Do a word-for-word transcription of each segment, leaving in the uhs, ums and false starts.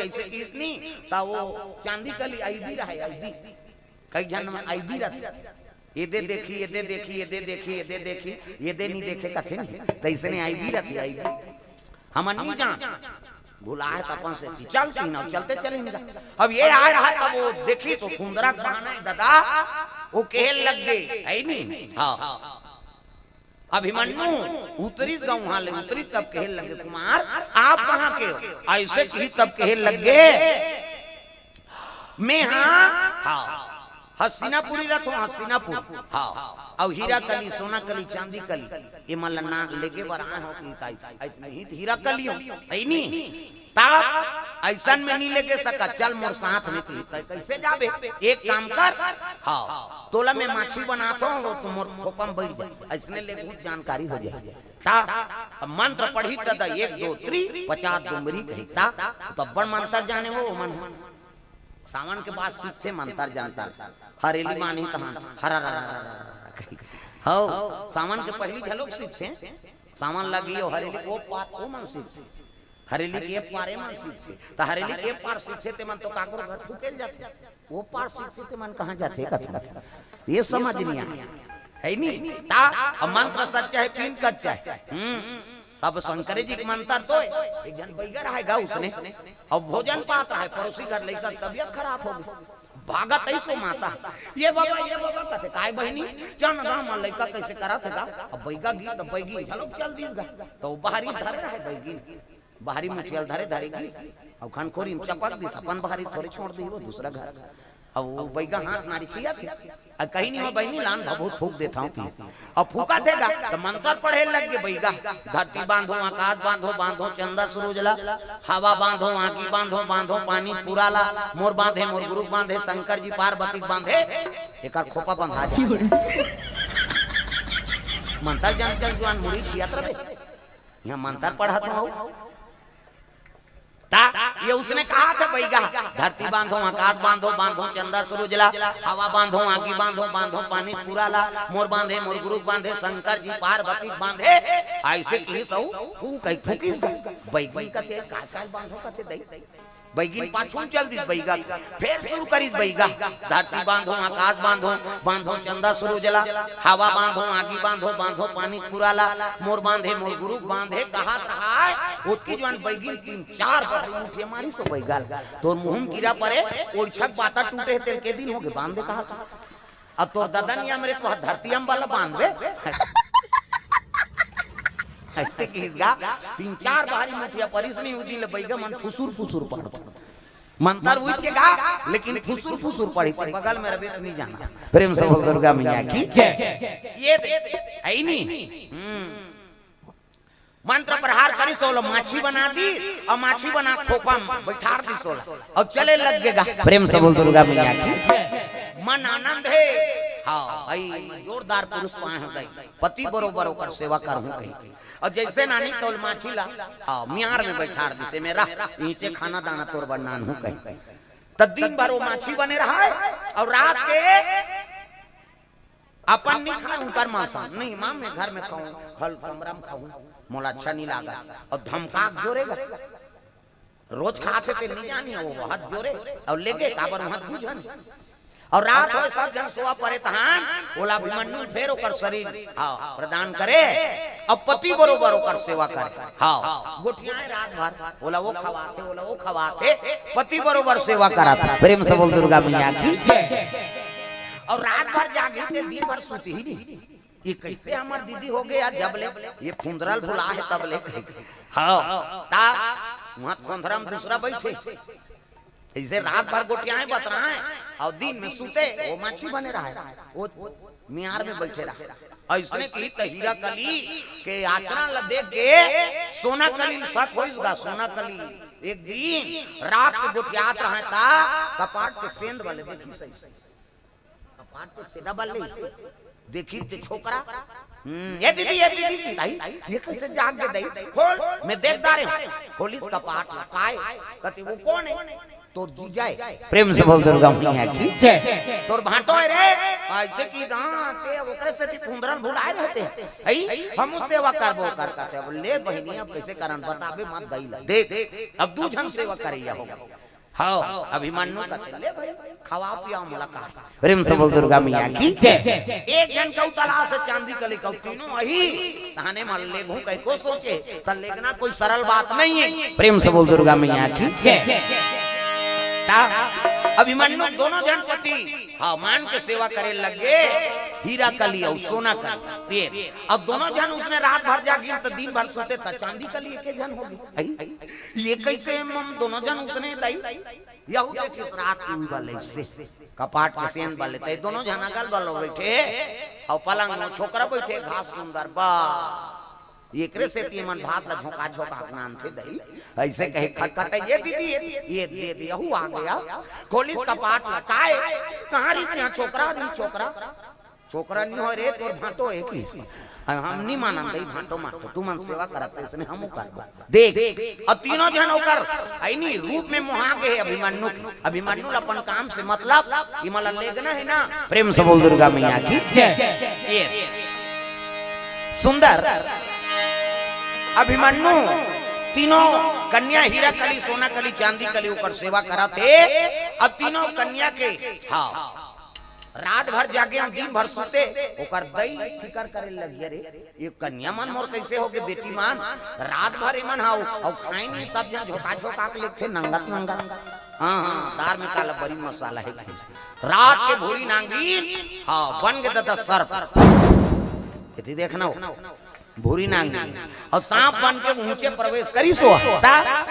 कइसे किहिस नी, त वो चांदी कली आईबी रहय, आईबी। कई झन आईबी रथे, एदे देखही, एदे देखही, एदे देखही, एदे देखही, एदे नी देखे कथे नी, तइसने आईबी रथे, आईबी। हमन नी जान, भुलाय त अपन से कि चल तीन, अउ चलते चलिन गा। अब ये आय रहय, तब वो देखिस तो कुंदरा के बहाना हे ददा, वो कहे लग गे, हइ नी? हाँ। अभिमन्यु उतरिस गा उहाँ ले, उतरिस तब कहे लगे, "कुमार, आप कहाँ के हो?" अइसे किहिस तब कहे लगे, "मैं हाँ, हाँ, हस्तिनापुरी रथों, हस्तिनापुर, हाँ, अउ हीरा कली, सोना कली, चांदी कली, ये मन ला ना लेगे बर आए हो कि ताई, अइ तुम ही त हीरा कली हो, हइ नी?" तब अइसन में नी लेगे सकत, चल मोर साथ में, किहिस त कइसे जाबे? एक काम कर, हाँ, तोला मैं माछी बनाथों, वो तू मोर खोपा म बइठ जा, अइसने ले बहुत जानकारी हो जाय। त मंत्र पढ़िस त एक दो त्रि, पचास डुमरी कहिस त, त अब्बड़ मंत्र जाने वो मन ह। सावन के बाद सीखथे मंत्र जंतर, हरेली बांधही तहन हर हर हर हर हर हर कहिके। हव, सावन के पहिली घलोक सीखथे, सावन लगी ओ हरेली ओ पार ओ मन सीखथे, हरेली के पार ए मन सीखथे, त हरेली के पार सीखथे ते मन तो काकरो घर फूके ल जाथे, ओ पार सीखथे ते मन कहाँ जाथे कथन? ये समझ नहीं आय, हइ नी? त अब मंत्र सच्चा हे, पीन कच्चा हे। हम्म, सब शंकरे जी के मंत्र तो हे। एक झन बइगा रहय गा उसने, अब भोजन पात रहय, पड़ोसी घर लइका के तबियत खराब हो गे। भागत अइस ओ माता, "ये बाबा, ये बाबा," कथे, "काय बहिनी?" "चल न गा, हमर लइका कइसे करत हे गा।" अब बइगा गिस त बइगी घलोक चल दिस गा। त ओ बहरी धरे रहय बइगी, बहरी मुठिया ल धरे धरे गिस, अउ खनखोरी म चपक दिस, अपन बहरी थोरे छोड़ दिस, वो दूसरा घर। अब वो बइगा हाथ मारी छियाथे, अउ कहिस, "नहीं हो बहिनी, लान भभूत फूंक देथंव," कहिस। अउ फूंकत हे गा, त मंत्र पढ़े लग गे बइगा, "धरती बांधो, आकाश बांधो, बांधो चंदा सूरज ला, हवा बांधो, आगी बांधो, बांधो पानी पूरा ला, मोर बांधे, मोर गुरु बांधे, शंकर जी पार्वती बांधे, एकर खोपा बंधा जाय।" मंत्र जन जन जुआन मुड़ी छियत रबे, इहाँ मंत्र पढ़त हंव। त ये उसने कहाथे बइगा, "धरती बांधो, आकाश बांधो, बांधो चंदा सूरज ला, हवा बांधो, आगी बांधो, बांधो पानी पूरा ला, मोर बांधे, मोर गुरु बांधे, शंकर जी पार्वती बांधे।" अइसे किहिस अउ फूंक, फूंकिस गा। बइगी कथे, "काय काय बांधो?" कथे, "दई।" बइगिन पाछू म चल दिस बइगा, फेर शुरू करिस बइगा, "धरती बांधो, आकाश बांधो, बांधो चंदा सूरज ला, हवा बांधो, आगी बांधो, बांधो पानी पूरा ला, मोर बांधे, मोर गुरु बांधे," कहत रहय। ओतकी जुआन बइगिन तीन चार बहरी मुठिया मारिस ओ बइगा ल। "तोर मुहूं म कीरा परे, ओइछक बाता टूटे हे, तेला के दिन होगे बांध दे," कहत। अब तोर ददा नियम रे, तोर धरती अम्बा ल बांधबे। अइसे किहिस गा, तीन चार बहरी मुठिया परिस नहीं, ओ दिन ले बइगा मन फुसुर फुसुर पढ़थे। मंत्र उइचे गा, लेकिन फुसुर फुसुर पढ़थे, बगल में रबे त नहीं जाना। प्रेम से बोल दुर्गा मैया की जय। ये दे, हइ नी? हम्म। मंत्र प्रहार करिस, ओला माछी बना दिस, अउ माछी बना खोपा म बइठार दिस ओला, अउ चले लग गे गा। प्रेम से बोल दुर्गा मैया की। मन आनंद हे। हाँ, भाई, जोरदार पुरुष पाए हंव दई, पति बरोबर ओकर सेवा करहूं कहिके। अउ जइसे नानी तौल माछी ला, हाँ, मियार में बइठार दिस, "एमे रह, इहिंचे खाना दाना तोर बर नानहूं कहिके।" त दिन भर ओ माछी बने रहय, अउ रात के अपन नी खाय, उंकर मांस, "नहीं मां, मैं घर में खाहूं, हल कमरा में खाहूं, मोला अच्छा नहीं लागत।" अउ धमका के जोरे गा। रोज खाथे ते नहीं जानी, वो हद जोरे, अउ लेगे, काबर वो हद बुझन। अउ रात होय, सब झन सोवा परे तहान, ओला अभिमन्यु फेर ओकर शरीर, हाँ, प्रदान करे, अउ पति बरोबर ओकर सेवा करे। हाँ, गोठियाए रात भर, ओला वो खवाथे, ओला वो खवाथे, पति बरोबर सेवा करत हे। प्रेम से बोल दुर्गा मैया की। अउ रात भर जागे ते दिन भर सुतही नहीं। ये कइसे हमर दीदी होगे यार, जब ले ये फुंदरा ल भुलाहे तब ले कहिके। हाँ, त उहाँ खोंधरा म दूसरा बइठे। अइसे रात भर गोठियाए बतराए अउ दिन में सुते, वो माछी बने रहय, वो मियार में बइठे रहय। अइसने किहिस त हीरा कली के आचरण ल देख के सोना कली ल शक होइस गा। सोना कली एक दिन रात के गोठियात रहय त कपाट के सेंध वाले देखिस अइसे। कपाट तो छेदा बर ले इसे। देखिस ते छोकरा, "हम्म, ए दीदी, ए दीदी, दई, ये कइसे जाग गे दई? खोल, मैं देख डारे हंव।" खोलिस कपाट ला, "काय?" कथे, "वो कोन हे?" तोर जीजा ए। प्रेम से बोल दुर्गा मैया की। जय। तोर भांटो हे रे। अइसे कि हाँ, ते ओकरे सेती फुंदरन भुलाए रहते। अई, हमू सेवा करबो कर कहते। अब ले बहिनी, अब कइसे करन बताबे मत दई ला। देख, अब दू झन सेवा करइया हो। हाँ, अभिमन्यु कहते, "ले भाई, खवा पिया मोला का।" प्रेम से बोल दुर्गा मैया की। जय। एक झन के उतला से चांदी कली कहू तीनों अही, तहने मन लेगहूं कहिके सोचे, त लेगना कोई सरल बात नहीं है। प्रेम से बोल दुर्गा मैया की। जय। ता अभिमन्यु दोनों झन पति, हाँ, मान के सेवा करे लगे, हीरा कली अउ सोना कली। ये, अब दोनों झन उसने रात भर जागिन त दिन भर सोते त चांदी कली एके झन होगे। अई, ये कइसे हम दोनों झन उसने दई? यहू देखिस रात के उई बले से, कपाट के सेन बले, ते दोनों झन अगल बगल बइठे, अउ पलंग में छोकरा बइठे, घास सुंदर बा। एकरे सेती एमन भात ला झोंका झोंका के नानथे दई। अइसे कहे खटखट, "ये दीदी, ये, ये दे दे, यहू आ गया।" खोलिस कपाट ला, "काय? कहाँ रहिस इहाँ छोकरा, नहीं छोकरा?" "छोकरा नहीं हो रे, तोर भांटो हे कि।" "हम नहीं मानन दई भांटो मांटो, तुमन सेवा करत हे, इसने हमू करबो।" देख, अउ तीनों झन ओकर अइनी रूप में मोहा गे हे अभिमन्यु के। अभिमन्यु ला अपन काम से मतलब, इमन ला लेगना हे ना। प्रेम से बोल दुर्गा मैया की। जय। ये सुंदर अभिमन्यु तीनों कन्या हीरा कली, सोना कली, चांदी कली ओकर सेवा करत हे। अब तीनों कन्या के, हाँ, रात भर जागे अउ दिन भर सुते, ओकर दई फिकर करे लगिया रे, "ये कन्या मन मोर कइसे होगे बेटी मन?" रात भर एमन हाउ, अउ खाए नहीं, सब झन झोंका झोंका के लेगथे नंगत नंगत। हाँ, हाँ, दार में काला बरी मसाला हे कहिस। रात के भूरी नांगिन, हाँ, बन गे ददा सर्प। एती देखना हो। भूरी नांगी अउ सांप बन के ऊंचे प्रवेश करिस हो। ता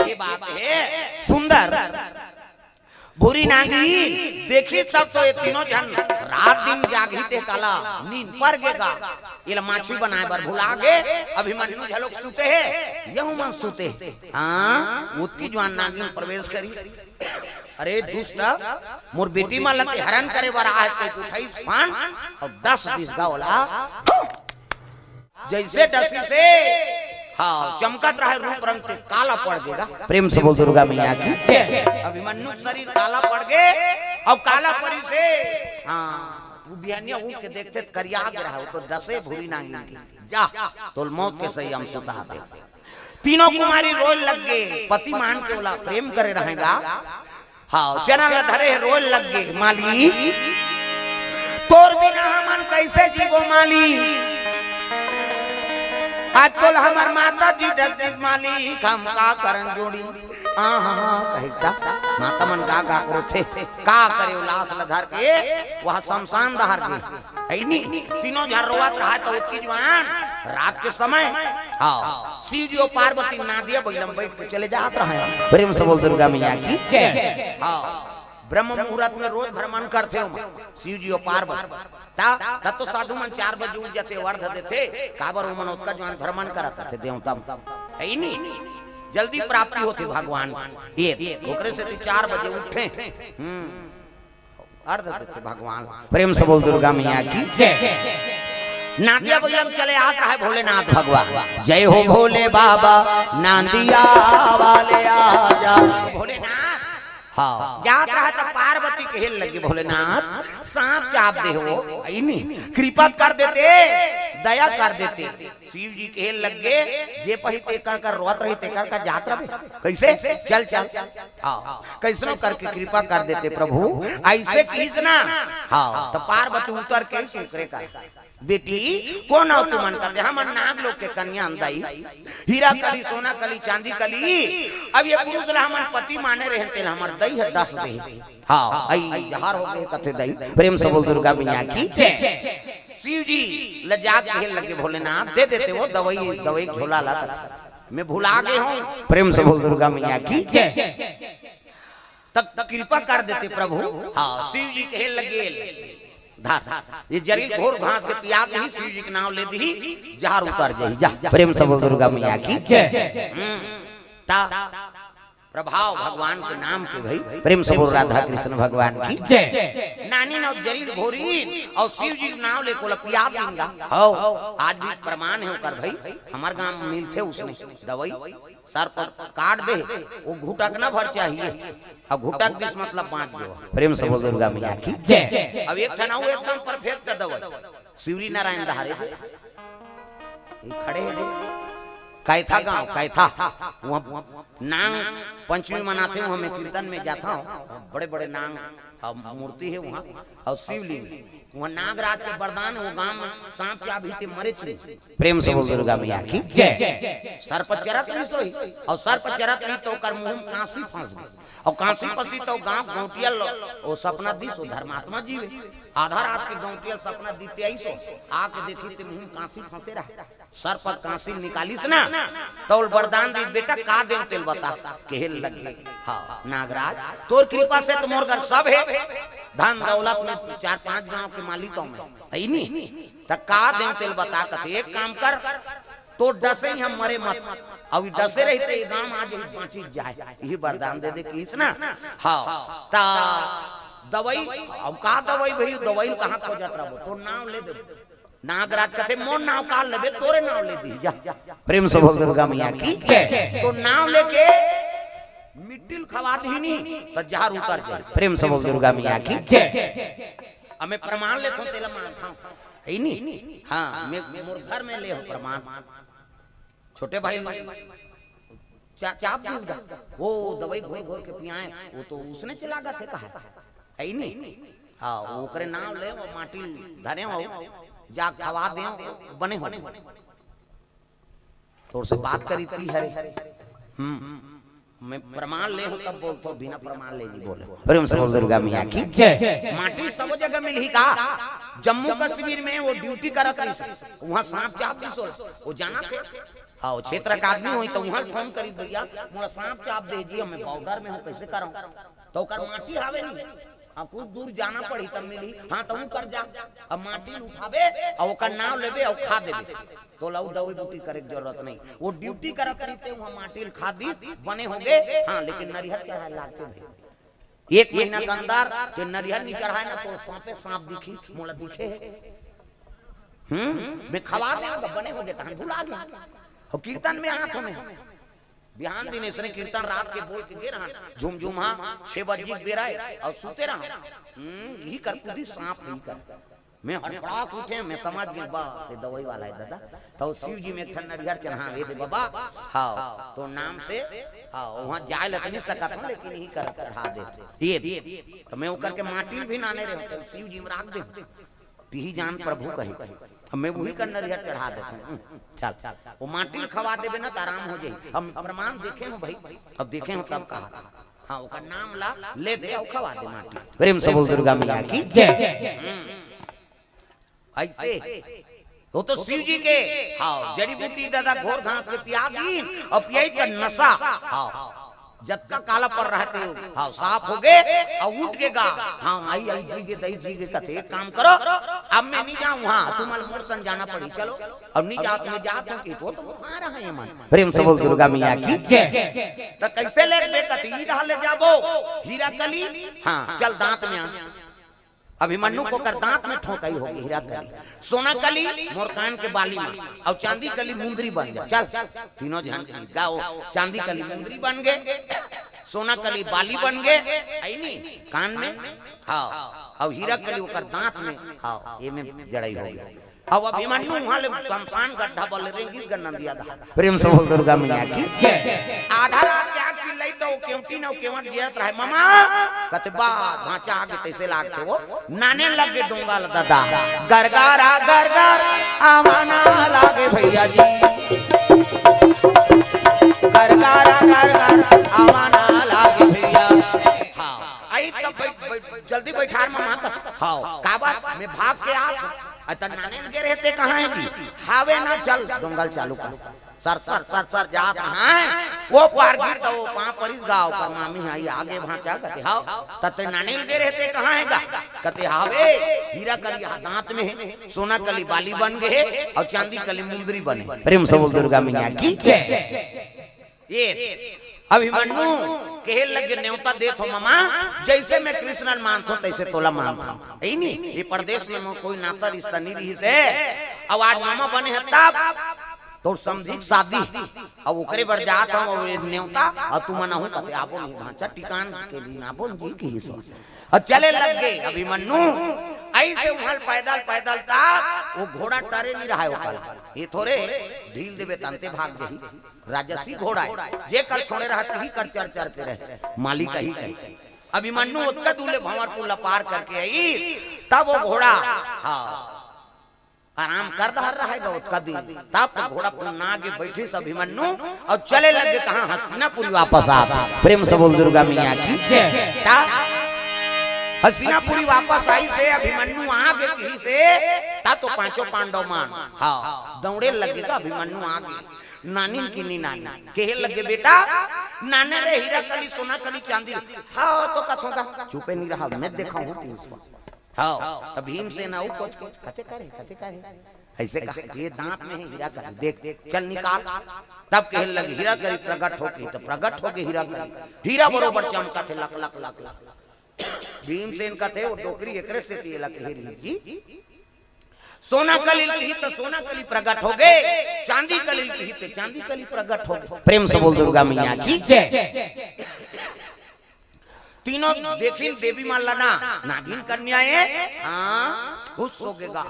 ये बात हे सुंदर। भूरी नांगी देखी तब तो ये तीनों झन रात दिन जागही ते काला नींद पर गे गा। एला माछी बनाए बर भुला गे। अभिमन्यु झलोक सुते हे, यहू मन सुते हे। हाँ, ओतकी जुवान नांगिन प्रवेश करी, "अरे दुष्ट, मोर बेटी मन ला ते हरण करे बर आए हस," कहिके उठाइस फान अउ डस दिस गा ओला। जइसे डसिस हे, हाँ, चमकत रहे रूप रंग ते काला पड़ गे गा। प्रेम से बोल दुर्गा मैया की। जय। अभिमन्यु के शरीर काला पड़ गे अउ काला परिस हे। हाँ, वो बिहनिया उठ के देखथे त करिया गे रहा, वो तो डसे भूरी नांगिन के। जा, तोल मौत के सही हम सुता दे। तीनों कुमारी रोए लग गे, पति मान के ओला प्रेम करे रहेगा। हाँ, चना ला धरे हे, रोए लग गे, "माली, तोर बिना हमन कइसे जीबो माली? आज तोल हमर माता जी डस दिस माली, हम का करन जोड़ी?" आहा, कहिता, माता मन गा गा के रोथे, का करे ओ लाश ला धर के, वह शमशान डहर गे। अइनी, तीनों झन रोवत रहा त ओतकी जुवान, रात के समय, हाँ, शिव जी अउ पार्वती नांदिया बइला म बइठ के चले जात रहे। प्रेम से बोल दुर्गा मैया की। जय। हाँ, ब्रह्म मुहूर्त में रोज भ्रमण करथे ओमन, शिव जी अउ पार्वती। ता, ता तो साधु मन चार बजे उठ जाथे, अर्घ देथे, काबर ओमन ओतका जुवान भ्रमण करत रथे देवता मन। अइनी, जल्दी प्राप्ति होथे भगवान। ये, ओकरे सेती चार बजे उठे। हम्म। अर्घ देथे भगवान। प्रेम से बोल दुर्गा मैया की। जय। नांदिया बइला म चले आत रहे भोलेनाथ भगवान। जय हो भोले बाबा, नांदिया वाले आ जा। भोलेनाथ। हाँ। जात रहे त पार्वती कहे लगे, "भोलेनाथ, साँप चाप दे हो, अइनी, कृपा कर देते, दया कर देते।" शिव जी कहे लग गे, "जे पही तेकर कर रोत रही, तेकर कर जात रहे। कइसे? चल, चल।" हाँ, कइसनो करके कृपा कर देते प्रभु, अइसे किहिस ना। हाँ, त पार्वती उतर के अइसे ओकरे कर, "बेटी, कोन हो तुमन?" कथे, "हमन नाग लोक के कन्या हन दाई, हीरा कली, सोना कली, चांदी कली। अब ये पुरुष ला हमन पति माने रहेन, तेला हमर दई ह डस दे।" हाँ, अई जहर हो गे कथे दई। प्रेम से बोल दुर्गा मैया की। जय। शिव जी ल जाके कहे लगे, "भोलेनाथ, दे देते वो दवई, दवई झोला ला, मैं भुला गे हों।" प्रेम से बोल दुर्गा मैया की। जय। तक, तक कृपा कर देते प्रभु। हाँ, शिव जी कहे लगे, "धर, धर, ये जरी घोर घास के पिया दही, शिव जी के नाम ले दही, जहर उतर जाही, जा।" प्रेम से बोल दुर्गा मैया की। जय। हम्म। ता प्रभाव भगवान के नाम के भाई। प्रेम से बोल राधा कृष्ण भगवान की। जय। नानी नव जरीन घोरीन अउ शिव जी के नाम ले कोला पिया दिन गा। हव, आज भी प्रमाण हे ओकर भाई। हमर गांव में मिलथे उसने दवाई, सर पर काट दे, वो घुटक ना भर चाहिए, अउ घुटक दिस मतलब बांच गयो। प्रेम से बोल दुर्गा मैया की। जय। अब एक ठन अउ एकदम परफेक्ट दवाई, शिवरी नारायण धारे। ये खड़े हे रे। कैथा गांव, कैथा। वहाँ नांग पंचमी मनाथे, वहाँ मैं कीर्तन में जाथा हूँ। बड़े-बड़े नांग अउ मूर्ति हे वहाँ, अउ शिवलिंग। वहाँ नागराज के वरदान हे, वो गांव में सांप चाबही ते मरेच नहीं। प्रेम से बोल दुर्गा मैया की। जय। सर पर चरत नहीं सोही, अउ सर पर चरत नहीं तो ओकर मुंह में कांसी फंस गई। अउ कांसी फंसी तो गांव गौंटिया ल-, वो सपना दिस, वो धर्मात्मा जीवे। आधा रात के गौंटिया ल सपना दिस ते आइस हो, आके देखिस ते मुंह में कांसी फंसे रहा। सर पर कांसी निकालिस ना, तो वरदान दिस, "बेटा का देंव तेला बता।" कहे लगे, "हाँ नागराज, तोर कृपा से तो मोर घर सब हे, धन दौलत में चार पांच गांव के मालिक हूँ मैं, है नी? त का देंव तेला बता।" कथे, "एक काम कर, तोर डसे ही हम मरे मत, अउ डसे रही ते गांव आज ही बांची जाए, यही वरदान दे दे," किस ना। हाँ, ता दवाई, अउ का दवाई भाई, दवाई कहाँ खोजत रहबो, तोर नाम ले दे। नागराज कथे, "मोर नाम का लेबे, तोरे नाम ले दी जा।" प्रेम से बोल दुर्गा मैया की। जय। तो नाम लेके मिट्टी ल खवा दी नी, तो जहर उतर जाए। प्रेम से बोल दुर्गा मैया की। जय। अब मैं प्रमाण लेथों, तेला मानथों, है नी? हाँ, मैं मोर घर में ले हो प्रमाण। छोटे भाई चा-, चाप दिस गा, वो दवाई घोर घोर के पियाए, वो तो उसने चला गथे कहा, है नी? हाँ, ओकरे नाम ले, वो माटी धरे हो, जा खवा दे, बने हो। तोर से बात करी ती हरे। हम्म, मैं प्रमाण ले हूँ तब बोलथों, बिना प्रमाण ले नहीं बोले। प्रेम से बोल दुर्गा मैया की। जय। माटी सब जगह मिलही का? जम्मू कश्मीर में वो ड्यूटी करत रहिस, वहाँ सांप चाप दिस, वो जाना थे। हाँ, वो क्षेत्र का आदमी होही तो वहाँ फोन करी, "भैया, मोला सांप चाप दे जी, मैं बॉर्डर में हूँ, कैसे करूँ?" तो ओकर माटी हावे नहीं, हाँ, कुछ दूर जाना पड़ही तब मिली। हाँ, तो ऊ कर जा, अब माटी ल उठाबे अउ ओकर नाम लेबे अउ खा देबे, तो लऊ दवाई बूटी करे के जरूरत नहीं। वो ड्यूटी करत रहिते, वहाँ माटी ल खा दी, बने हो गए। हाँ, लेकिन नरिहर चढ़ाए लागते भाई, एक महीना के अंदर के नरिहर नहीं चढ़ाए ना, तो सांपे सांप दिखी, मोला दिखे हे। हम्म, मैं खवा दे, बने हो गए, तहां भुला गया। और कीर्तन में हाथ में बिहान दिन इसने कीर्तन रात के बोल के गे रहन, झुमझुमा छह बजे के बेरा हे, अउ सुते रहन। हम्म, यही कर कूदी सांप, यही कर। मैं हड़बड़ा के उठे, मैं समझ गए, बस, ये दवाई वाला है दादा। तो शिव जी में एक ठन नरिहर चढ़ावे दे बाबा, हाँ, तो नाम से, हाँ, वहाँ जाए लग नहीं सकत हूँ, लेकिन यही कर चढ़ा देते। ये, तो मैं ओकर के माटी भी नाने रहे, तो शिव जी में राख दे। तिही जान प्रभु कही। अब मैं वही कर नरिहर चढ़ा देता हूँ। चल, वो माटी ल खवा देबे ना, तो आराम हो जाई। हम प्रमाण देखे हो भाई, अब देखे हो तब कहा। हाँ, ओकर नाम ला ले दे अउ खवा दे माटी। प्रेम से बोल दुर्गा मैया की। जय। हम्म। ऐसे वो तो शिव जी के, हाँ, जड़ी बूटी दादा घोर घास के पिया दीन अउ पियाई का नशा। हाँ, जतका काला पर रहते हो, हाँ, साफ हो गए अउ उठ के गा। हाँ, आई, आई, जी गे, दई जी गे, कथे, "एक काम करो, अब मैं नहीं जाऊँ, हाँ, तुम्हारे मोर संग जाना पड़ी, चलो।" अब नहीं जात, मैं जात हूँ कि तो, तो आ रहा है मन। प्रेम से बोल दुर्गा मैया की। जय। तो कैसे ले बे कथे, "ई रहा ले जाबो, हीरा कली, हाँ, चल दांत में आ।" अभिमन्यु को कर दांत में ठोंकाई होगी हीरा कली, सोना कली मोर कान के बाली में, अउ चांदी कली मुंदरी बन गया। चल, तीनों झन गाओ, चांदी कली मुंदरी बन गए, सोना कली बाली बन गए, आई नी कान में, हाँ, अउ हीरा कली ओकर दांत में, हाँ, ये में जड़ई हो गया। अब अभिमन्यु वहां ले शमशान गड्ढा बल रेंगिस गा नंदिया धार। प्रेम से बोल दुर्गा मैया की। जय। आधा रात के आग चिल्लाई तो केवटी न केवट गिरत रहे, "मामा।" कथे, "बा, भांचा आगे तैसे लागथे वो। नाने लगे डोंगा ल दादा। गरगारा गरगर आवाना लागे भैया जी। गरगारा गरगर आवाना लागे भैया।" हाँ, आई तब बैठ, बैठ, जल्दी बैठार मामा कथे। हाँ, का बात? मैं भाग के आत हूँ। अतन नाने लगे रहते कहाँ है जी? हावे ना, चल, डोंगा ल चालू कर। सर, सर, सर, सर, जात हैं। वो पार गिर तो वो पाँव परिस गाव पर मामी आई आगे भांचा कथे, "हाव, तते नानी लगे रहते कहाँ है गा?" कथे, "हावे, हीरा कली हा दांत में है, सोना कली बाली बन गए है, अउ चांदी कली मुंदरी बने।" प्रेम से बोल दुर्गा मैया की। जय। ये अभिमन्यु कहे लगे, "नेवता देत हो ममा, जैसे मैं कृष्णन मानथो तैसे तोला मानथो।" यही नहीं, ये परदेस में मोर कोई नाता रिश्ता नहीं रहिस हे। अब आज ममा बने हे तब तोर समधी के शादी, अब ओकरे बर जात हूँ, और ये नेवता, और तुमन आहू कथे, "आबो नहीं भांचा, टिकान के दिन आबो नहीं," कहिस। और चले लग गए अभिमन्यु। ऐसे उहल पैदल पैदल तक वो घोड़ा टरे नहीं रहा है, ओकर ये थोरे ढील देबे तंते भाग जाही। राजसी घोड़ा है, जे कर छोड़े रहत ही कर चर चर के रहे, मालिक ही कही। अभिमन्यु ओतका दूर ले भंवरपुर ला पार करके आई, तब वो घोड़ा, हाँ, आराम कर डहर रहेगा ओतका दिन। तब तो घोड़ा पुन्ना आगे बैठिस अभिमन्यु और चले लगे कहाँ, हस्तिनापुरी वापस आत। प्रेम से बोल दुर्गा मैया की। जय। ता हस्तिनापुरी वापस आइस हे अभिमन्यु आगे कहिस हे, ता तो पांचों पांडव मन, हाँ, दौड़े लगे का अभिमन्यु आगे। नानी किनी नानी कहे लगे, "बेटा, नाने रे हीरा कली, सोना कली, चांदी।" हाँ, तो कथों का चुपे नहीं रहा, मैं देखा हूँ तीन सौ। हाँ, तब भीमसेन अउ कुछ कथे करे, कथे करे। ऐसे कहा कि ये दांत में है हीरा कली, देख, देख, चल निकाल। तब कहे लगे, "हीरा कली प्रगट हो गई," तो प्रगट हो गई हीरा कली। हीरा बरोबर चमकत हे, लक, लक, लक, लक। भीमसेन कथे, "वो डोकरी एकरे सेती एला कहे रही जी, सोना कली कही तो सोना कली प्रगट हो गए, चांदी कली कही तो चांदी कली प्रगट हो गए।" प्रेम से बोल दुर्गा मैया की। जय। तीनों देखिन देवी माँ ला ना, नागिन कन्या ए, हाँ, खुश हो गेगा।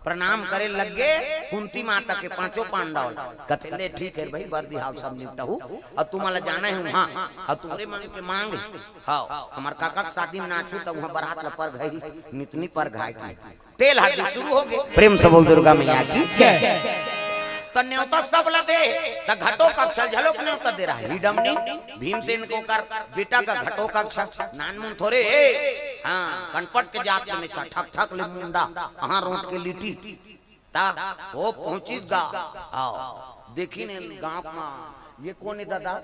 प्रणाम करे लग गे, कुंती माता के पांचों पांडव ला। कथे, "ले ठीक है भाई, बर बिहाव सब निपटहू, अउ तुमन ला जाना है वहाँ, अउ तुम्हरे मन के मांग है।" हाँ, हमर काका के शादी में नाचू त वहाँ बरात ला परघाही, नितनी परघाय की। तेल हरदी शुरू हो गे। प्रेम से बोल दुर्गा मैया की। जय। त नेवता सब ला दे, त घटोत्कच ल घलोक नेवता दे रहा है। हिडमनी, भीमसेन के ओकर बेटा का घटोत्कच, नानमुन थोरे हे। हाँ, कनपट के जात में छा, ठक ठक ले मुंडा, अहाँ रोट के लिट्टी। ता, वो पहुंचिस गा। आओ, देखिन गांव में, "ये कोन हे दादा?"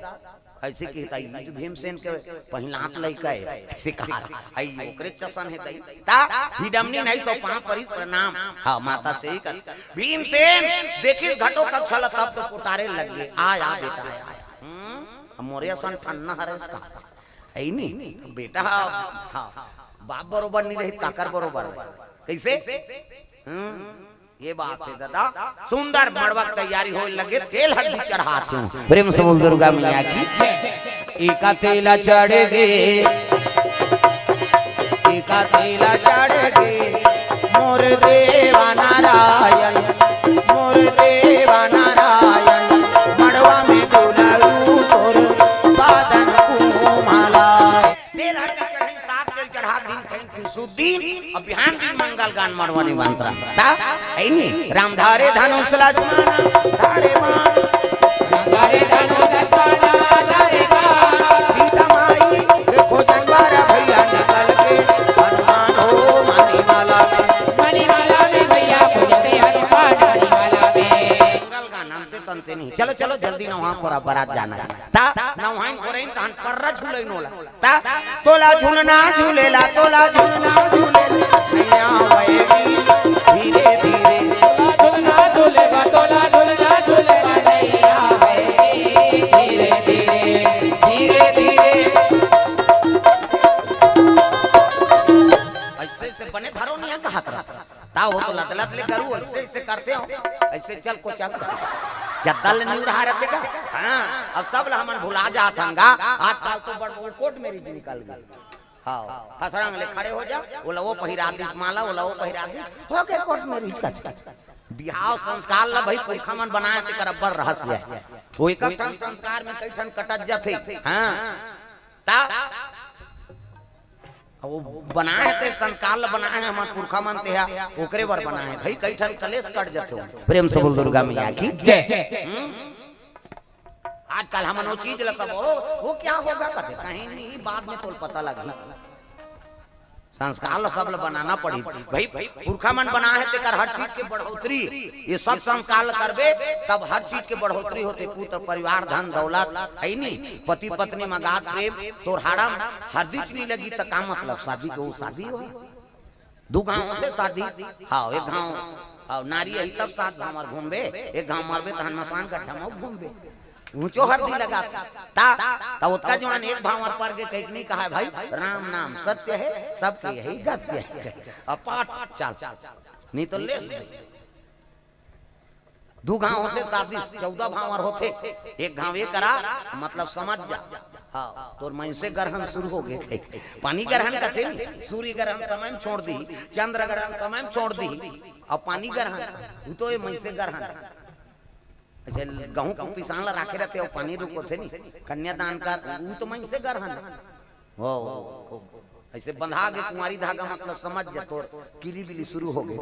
ऐसे कहता, "ये तो भीमसेन के पहिलात लइका हे," ऐसे कहा। "आई ओकरे जसन हे दई।" ता हिडमनी नहीं सो पाँव परी प्रणाम। हाँ, माता से ही कर। भीमसेन देखिस घटोत्कच ला तब तो पुटारे लग गे। "आ, आ बेटा, आ, आ।" हम्म, अब मोरे असन ठन्ना हरे इसका। है नहीं? तो बेटा, हाँ, बाप बरोबर नहीं रही, काकर बरोबर रही। कैसे? हम्म, ये बात है दादा। सुंदर मड़वा के तैयारी होए लगे, तेल हरदी चढ़ात हूँ। प्रेम से बोल दुर्गा मैया की। एका तेला चढ़ गे, एका तेला चढ़ गे, मोर देवा नारायण, मोर देवा नारायण, मड़वा में दुलरू तोर बादन कुमाला। तेल हरदी चढ़ी, सात तेल चढ़ा दिन खैन सुदीन, अब बिहान दिन मंगल गान मड़वा निमंत्रण। ता, ऐनी, राम धारे धनुष लक्ष्मण, धारे बाण। राम धारे धनुष लक्ष्मण, धारे बाण। सीता माई, देखो संगवारा भैया निकल के, हनुमान हो मणिमाला में। मणिमाला में भैया पूजते हनुमान मणिमाला में। मंगल गान अंते तंते नहीं। चलो, चलो, जल्दी नहा खोरा, बारात जाना है। ता, नहाइन खोरइन तहन पर्रा झुलइन ओला। ता, तोला झुलना झुलेला, तोला झुलना झुलेला। नैया वैरी धीरे धीरे। तोला झुलना झुलेला, तोला झुलना झुलेला। नैया वैरी धीरे धीरे, धीरे धीरे। ऐसे, ऐसे बने धरो नहीं है, कहा था। ता वो तो लत लत ले करू, ऐसे ऐसे करते हो, ऐसे चल को चल। चद्दल नहीं उड़ा रहते का? हाँ, अब सब ला हमन भुला जात हन गा। आजकल तो बड़ वो कोर्ट मैरिज निकल गई। हाँ, फसरंग ले खड़े हो जा, वो ला वो पहिरा दिस माला, वो ला वो पहिरा दिस, हो गए कोर्ट मैरिज का। बिहाव संस्कार ला भाई पुरखा मन बनाए ते कर अब्बड़ रहस्य है। वो एक ठन संस्कार में कई ठन कटत जाथे। हाँ, ता अब वो बनाए हे ते संस्कार ल बनाए हे हमर पुरखा मन ते हा, ओकरे बर बनाए हे भाई, कई ठन कलेश कट जथे। प्रेम से बोल दुर्गा मैया की। जय। हम्म? आजकल हमन वो चीज ल सब, "ओ, वो क्या होगा?" कथे, "कहीं नहीं, बाद में तोल पता लगही।" संस्कार ल सब ल बनाना पड़ी भाई। पुरखा मन बनाए हे तेकर हर चीज के बढ़ोतरी, ये सब संस्कार ल करबे तब हर चीज के बढ़ोतरी होथे। पुत्र परिवार धन दौलत है नी, पति पत्नी मगात प्रेम, तोर हाड़ा म हरदीच नहीं लगी त का मतलब? शादी के वो शादी हो, दू गांव होथे शादी। हाँ, एक गांव, हाँ, नारी अही तब सात गांव मर घूमबे, एक गांव मरबे तहन मसान गड्ढा में घूमबे। ऊंचो हरदी लगाथे। ता, ता ओतका जुवान एक भांवर पर के कहिके नहीं कहा, भाई, राम नाम सत्य है, सबके यही गत्य है। अपाट चल, नहीं तो लेस दे। दू घांव होथे शादी, चौदह भांवर होथे, एक घांव ये करा, मतलब समझ जा। हाँ, तोर मइनसे गरहन शुरू हो गे। पानी गरहन कथे नहीं, सूर्य गरहन समय में छोड़ दी, चंद्र गरहन समय में छोड़ दी, अब पानी गरहन, वो तो ये मइनसे गरहन। जैसे गहूं के पिसान ला राखे रहते, वो पानी रुकोथे नहीं, कन्यादान कर, वो तो मइनसे गरहन। ओ, ओ, ओ, ऐसे बंधा के कुंवारी धागा, मतलब समझ जा, तोर किली बिली शुरू हो गे।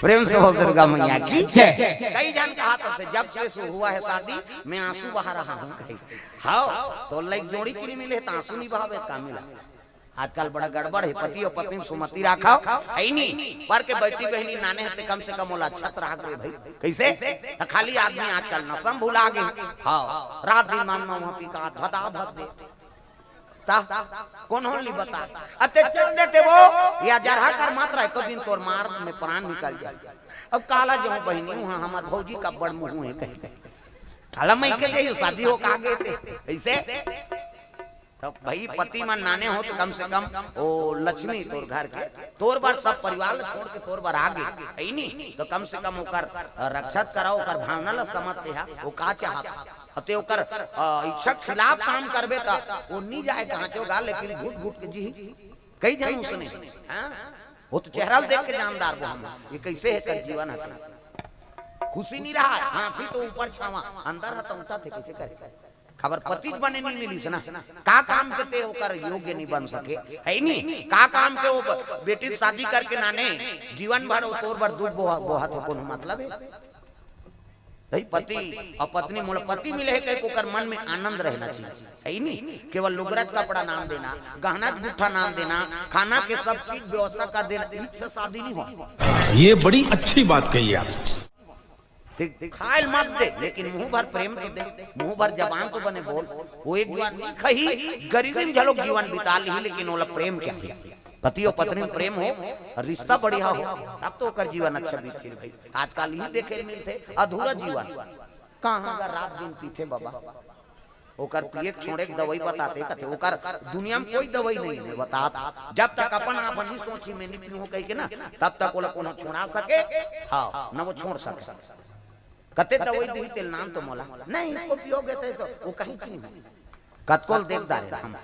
प्रेम से बोल दुर्गा मैया की जय। कई जन कहा तो थे, जब से सु हुआ है शादी, मैं आंसू बहा रहा हूँ कही। हाँ, तो लाइक जोड़ी चुनी मिले तो आंसू नहीं बहावे, का मिला? आजकल बड़ा गड़बड़ है, पति और पत्नी में सुमति राखव, है नी? पर के बेटी बहिनी नाने हते, कम से कम ओला अच्छा त राख रे भाई। कैसे? त खाली आदमी आजकल नशा में भुला गे। हाँ, रात दिन मन में वहाँ पी का धदा धद दे। ता, कौन हो ली बता? अते चल देते वो, या जरहा कर मात्र एको दिन तोर मार में प्राण निकल जाए। अब काला जो बहिनी, वहाँ हमार भौजी का बड़ मुँह है कहीं। काला मैं के देही, शादी हो का गे थे, ऐसे? तो भाई, पति मन नाने हो तो कम से कम ओ लक्ष्मी तोर घर के, तोर बर सब परिवार ला छोड़ के तोर बर आ गे, है नी? तो कम से कम ओकर रक्षा कराओ, ओकर भावना ला समझ से हा, वो का चाहत हा। अते ओकर, अ, इच्छा खिलाफ काम करबे त वो नी जाए कहाँ चो गा, लेकिन घुट घुट के जी। कई जन उसने, हाँ? वो तो चेहरा ल देख के जानदार वो हम, ये कैसे है कर जीवन है। खुशी नहीं रहा, हाँसी तो ऊपर छावा, अंदर है तो उठा थे, कैसे करे? खबर पति बने नहीं मिलिस ना, का काम के ते ओकर योग्य नहीं बन सके, है नी? का काम के वो ब-, बेटी शादी करके नाने जीवन भर वो तोर बर दुख बोहा, बोहा थे, कोनो मतलब है? भाई, पति और पत्नी, मोला पति मिले है कह के ओकर मन में आनंद रहना चाहिए, है नी? केवल लुगरत कपड़ा नाम देना, गहना गुट्ठा नाम देना, खाना के सब चीज व्यवस्था कर देना, इच्छा शादी नहीं हो। ये बड़ी अच्छी बात कही आप। देख, देख, खाए ल मत दे, लेकिन मुंह भर प्रेम तो दे, मुंह भर जबान तो बने बोल। वो एक बार नहीं खही, गरीबी में झलोक जीवन बिता ली, लेकिन ओला प्रेम चाहिए। पति और पत्नी में प्रेम हो, रिश्ता बढ़िया हो, तब तो ओकर जीवन अच्छा बीती भाई। आजकल ही देखे ल मिलथे अधूरा जीवन। कहाँ का रात दिन पीथे बाबा, ओकर पिए के छोड़े के दवाई बताते कथे, ओकर दुनिया में कोई दवाई नहीं है बतात। जब तक अपन आप नहीं सोची, मैं नहीं पीहूँ कह के ना, तब तक ओला कोनो छोड़ा सके, हाँ, न वो छोड़ सके। कते दवाई दी तेल नाम तो मोला, नहीं, इसको पियोगे तो ऐसा, वो कहीं की नहीं। कतकोल देख डारे हम।